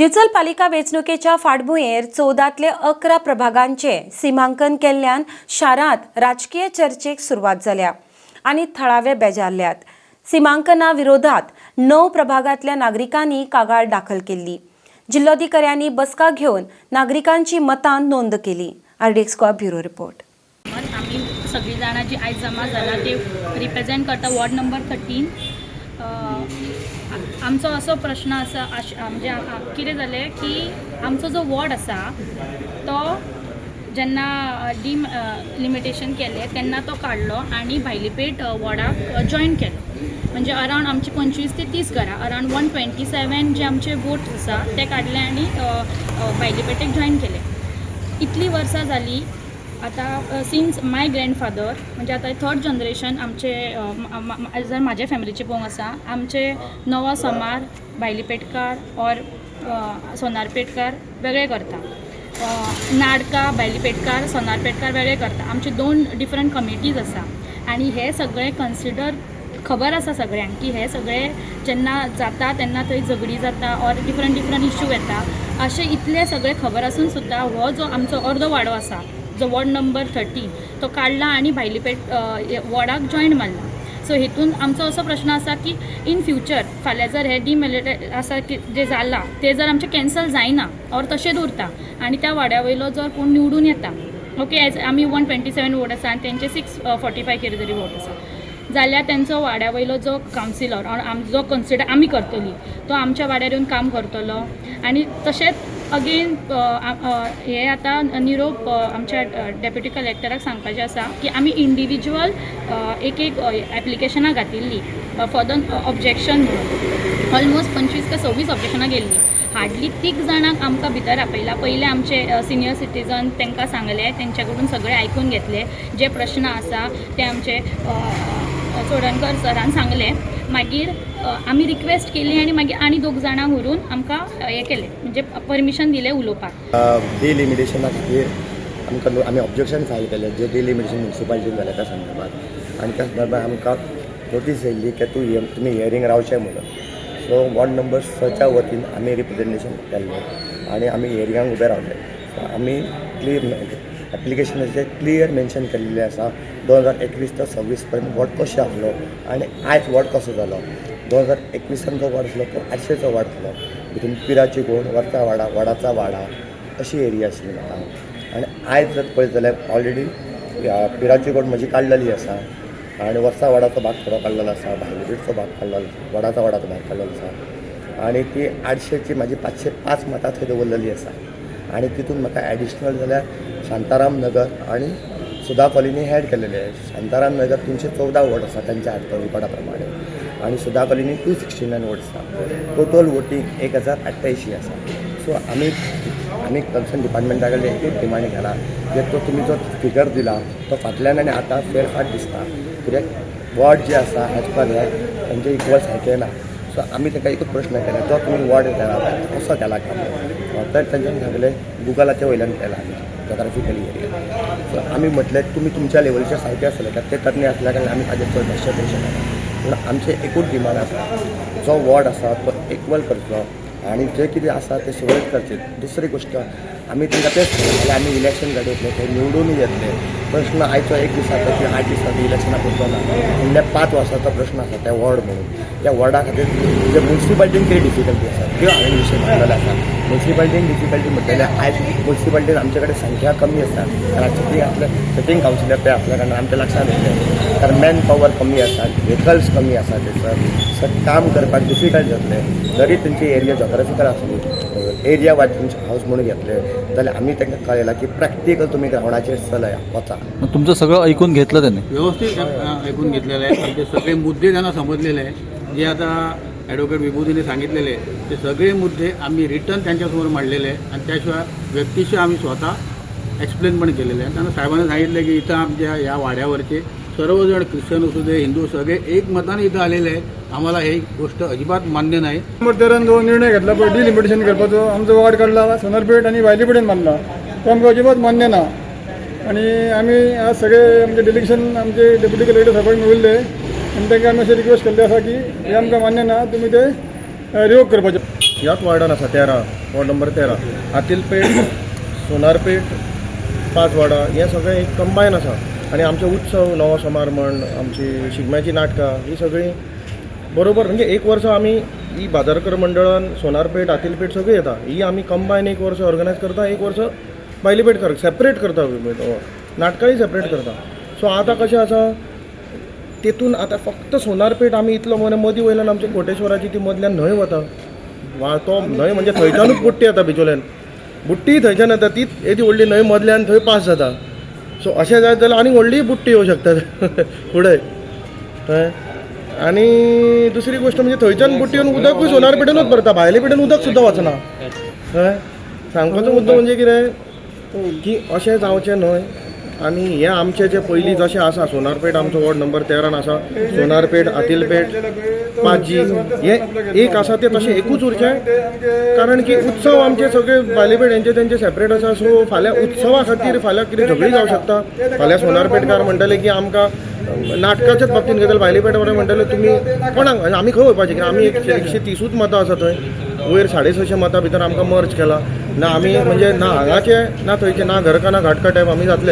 दिवचल पालिका वेंचणुकेच्या फाटभुंयेर 14तले 11 प्रभागांचे सिमांकन केल्ल्यान शारांत राजकीय चर्चेक सुरवात जाल्या आनी थळावे बेजारल्यात. सिमांकना विरोधात णव प्रभागांतल्या नागरिकांनी कागाळ दाखल केल्ली. जिल्लोधिकाऱ्यांनी बसका घेवन नागरिकांची मतां नोंद केली. RDX Goa, bureau report. आमी सगळीं जाणां जी आयज जमा जाला ते रिप्रेजेंट करता वॉर्ड नंबर 13. आमचो असो प्रश्न आसा, म्हणजे कितें जालें की आमचो जो वॉर्ड आसा तो जेन्ना डिलिमिटेशन केलें तेन्ना तो काडलो आनी भायलीपेठ वॉर्डाक जॉयन केलो. म्हणजे अरावंड आमची 25 ते 30 घरां, अरावंड 127 जे आमचे वोट्स आसा ते काडले आनी भायलीपेठेक जॉयन केले. इतलीं वर्सां जालीं आतां, सिन्स माय ग्रँडफादर, म्हणजे आतां थर्ड जनरेशन आमचे जर म्हाज्या फॅमिलीचे पळोवंक आसा, आमचे नवो सोमार भायली पेटकार ऑर सोनार पेटकार वेगळे करता, नाडका भायली पेटकार, सोनार पेटकार वेगळे करता. आमचे दोन डिफरंट कमिटीज आसा आनी हे सगळे कन्सिडर खबर आसा सगळ्यांक की हे सगळे जेन्ना जाता तेन्ना थंय झगडी जाता ऑर डिफरंट डिफरंट इश्यू येता. अशें इतलें सगळें खबर आसून सुद्दां हो जो आमचो अर्दो वाडो आसा, जो वॉर्ड नंबर 13, तो काडला आनी भायलीपेठ वॉर्डाक जॉयन मारला. सो हेतून आमचो असो प्रश्न आसा की इन फ्युचर फाल्यां जर हे डिमेलिटे आसा की जें जालां तें जर आमचें कॅन्सल जायना ऑर तशें उरता आनी त्या वाड्या वयलो जर कोण निवडून येता, ओके, एज आमी 127 वोट आसा आनी तेंचे 645 कितें तरी वोट आसा जाल्यार तेंचो वाड्या वयलो जो कावन्सिलर ऑर जो कन्सिडर आमी करतली तो आमच्या वाड्यार येवन काम करतलो. आनी तशेंच अगेन हे आतां निरोप आमच्या डेप्युटी कलेक्टराक सांगपाचें आसा की आमी इंडिविज्युअल एक एक एप्लिकेशनां घातिल्लीं फॉर the objection म्हणून. ऑलमोस्ट 25 ते 26 ऑब्जेक्शनां गेल्लीं. हार्डली तीग जाणांक आमकां भितर आपयला. पयले आमचे सिनियर सिटीजन, तांकां सांगलें, तेंच्या कडून सगळें आयकून घेतलें. जे प्रश्न आसा ते आमचे चोडणकर सरान सांगलें. मागीर आमी रिक्वेस्ट केली आनी मागीर आनी दोग जाणांक व्हरून आमकां हें केलें, म्हणजे परमिशन दिलें उलोवपाक. डिलिमिटेशना खातीर आमकां आमी ऑब्जेक्शन फायल केलें, जे डिलिमिटेशन म्युन्सिपालिटीन जालें त्या संदर्भात. आनी त्या संदर्भात आमकां नोटीस येयल्ली की तुमी हियरींग रावचें म्हणून. सो वॉर्ड नंबर 6च्या वतीन आमी रिप्रेजेंटेशन केल्लें आनी आमी हियरिंगाक उबे रावले. सो आमी क्लियर एप्लिकेशनाचेर क्लियर मेन्शन केल्लें आसा, 2021 ते 26 पर्यंत वॉर्ड कशें आसलो आनी आयज वॉर्ड कसो जालो. 2021सान जो वॉर्ड आसलो तो आठशेचो वॉर्ड आसलो. भितून पिराची कोण, वरचा वाडा, वडाचा वाडा अशी एरिया आशिल्ली म्हाका. आनी आयज जर पळयत जाल्यार ऑलरेडी पिराची कोण म्हजी काडलेली आसा आनी वर्सा वाडाचो भाग थोडो काडलेलो आसा, भायलेपेठचो भाग काडलेलो आसा, वडाचा वाडाचो भाग काडलेलो आसा आनी ती 800ची म्हाजी 505 मतां थंय दवरलेली आसा. आनी तितून म्हाका एडिशनल जाल्यार शांताराम नगर आनी सुधा कॉलनी एड केलेले. शांताराम नगर 314 वोट आसा तेंच्या रिकॉर्डा प्रमाणे आनी सुधा कॉलनी 269 वोट आसा. टोटल वोटींग 1088 आसा. सो आमी कन्सर्न डिपार्टमेंटा कडल्यान एकूच डिमांड केला की तो तुमी जो फिगर दिला तो फाटल्यान आनी आतां फेरफाट दिसता, कित्याक वॉर्ड जे आसा एज पर हे तेंचे इक्वल सारकें ना. सो आमी ताका एकूच प्रश्न केला, तो तुमी वॉर्ड केला कसो केला काय, तर तेंच्यांनी सांगलें गुगलाच्या वयल्यान केला आमी जोग्राफिकली एरिया. सो आमी म्हटलें तुमी तुमच्या लेवलीचे सारके आसले कित्याक ते तज्ञ आसल्या कारणान आमी ताजेर चड भाश्य करूं शकना. पूण आमचें एकूच डिमांड आसा, जो वॉर्ड आसा तो इक्वल करचो आनी जे कितें आसा तें सुरळीत करचें. दुसरी गोश्ट, आमी तांकां तेंच सांगलें जाल्यार आमी इलेक्शन घडयतले, थंय निवडूनय येतले. प्रश्न आयचो एक दिसाचो किंवा 8 दिसाचो इलेक्शना पुरतो ना. फुडल्या 5 वर्साचो प्रश्न आसा त्या वॉर्ड म्हणून. त्या वॉर्डा खातीर जे मुन्सिपालिटीन कितें डिफिकल्टी आसा त्यो हांवें विशय मांडलेले आसा. मुन्सिपालिटीन डिफिकल्टी म्हटलेले, आयज मुन्सिपालिटीन आमचे कडेन संख्या कमी आसा, कारण सिटींग आसले, सिटींग कावन्सिलर ते आसल्या कारणान आमच्या लक्षात येयलें, कारण मॅन पॉवर कमी आसा, व्हेकल्स कमी आसा थंयसर. सो काम करपाक डिफिकल्ट जातलें. जरी तेंची एरिया जोग्राफिकल आसली, एरिया वायज तुमचें हावस म्हणून घेतलें जाल्यार आमी तांकां कळयलां की प्रॅक्टिकल तुमी ग्रावंडाचेर चलया, वचा. मग तुमचं सगळं ऐकून घेतलं त्यांनी? व्यवस्थित ऐकून घेतलेलं आहे. आमचे सगळे मुद्दे त्यांना समजलेले आहे. जे आता ॲडव्होकेट विभूतीने सांगितलेले आहे, ते सगळे मुद्दे आम्ही रिटर्न त्यांच्यासमोर मांडलेले आहे आणि त्याशिवाय व्यक्तिशः आम्ही स्वतः एक्सप्लेन पण केलेले आहे त्यांना. साहेबांनी सांगितलं की इथं आमच्या या वाड्यावरचे सर्वजण ख्रिश्चन असू दे, हिंदू, सगळे एकमताने इथं आलेले आहे. आम्हाला ही गोष्ट अजिबात मान्य नाही. नंबर 13न जो निर्णय घेतला पळय डिलिमिटेशन करपाचो, आमचो वार्ड काडला, सोनारपेठ आनी भायलीपेठेन मारला, तो आमकां अजिबात मान्य ना. आनी आमी आज सगळे आमचे डेलिगेशन आमचे डेप्युटी कलेक्टर साहेबाक मेळिल्ले आनी तांकां आमी अशें रिक्वेस्ट केल्लें आसा की हें आमकां मान्य ना, तुमी ते रिवोक करपाचें. ह्याच वॉर्डान आसा 13, वॉर्ड नंबर 13, आतिलपेठ, सोनारपेठ, 5 वाडा, हे सगळें एक कंबायन आसा. आनी आमचे उत्सव, नवो सोमार म्हण, आमची शिगम्याची नाटकां ही सगळीं बरोबर, म्हणजे एक वर्स आमी ही बाजारकर मंडळान सोनारपेठ, आतिलपेठ सगळीं येता, ही आमी कंबायन एक वर्स ऑर्गनायज करता, एक वर्स भायली पेठ सेपरेट करता, नाटकांय सेपरेट करता. सो आतां कशें आसा, तेतून आतां फक्त सोनारपेठ आमी इतलो मरे मदीं वयल्यान आमच्या कोटेश्वराची ती मदल्यान न्हंय वता, वा तो न्हंय म्हणजे थंयच्यानूच बुट्टी येता, बिचोल्यान बुट्टी थंयच्यान येता, तीच येदी व्हडली न्हंय मदल्यान थंय पास जाता. सो अशें जायत जाल्यार आनी व्हडलीय बुट्टी येवं शकता फुडें. कळ्ळें? आनी दुसरी गोश्ट म्हणजे थंयच्यान बुट्टी येवन उदकूय सोनारपेठेनूच भरता, भायले पेठेन उदक सुद्दां वचना. कळ्ळें? सांगपाचो मुद्दो म्हणजे कितें की अशें जावचें न्हय. आनी हें आमचें जें पयलीं जशें आसा, सोनारपेठ आमचो वॉर्ड नंबर 13 आसा, सोनारपेठ, आतिलपेठ, पाजी हे एक आसा, ते तशें एकूच उरचें, कारण की उत्सव आमचे सगळे भायले हेंचे तेंचे सेपरेट आसा. सो फाल्यां उत्सवा खातीर फाल्यां कितें झगडीं जावं शकता. फाल्यां सोनारपेठकार म्हणटले की आमकां नाटकाच्याच बाबतींत घेतले, भायले पेठवाले म्हणटले तुमी कोणाक, आमी खंय वयपाचें कित्याक आमी 130ूच मतां आसा थंय, वयर 650 मतां भितर आमकां मर्ज केला ना आमी, म्हणजे ना हांगाचे ना थंयचे, ना घरका ना घाटका टायप आमी जातले.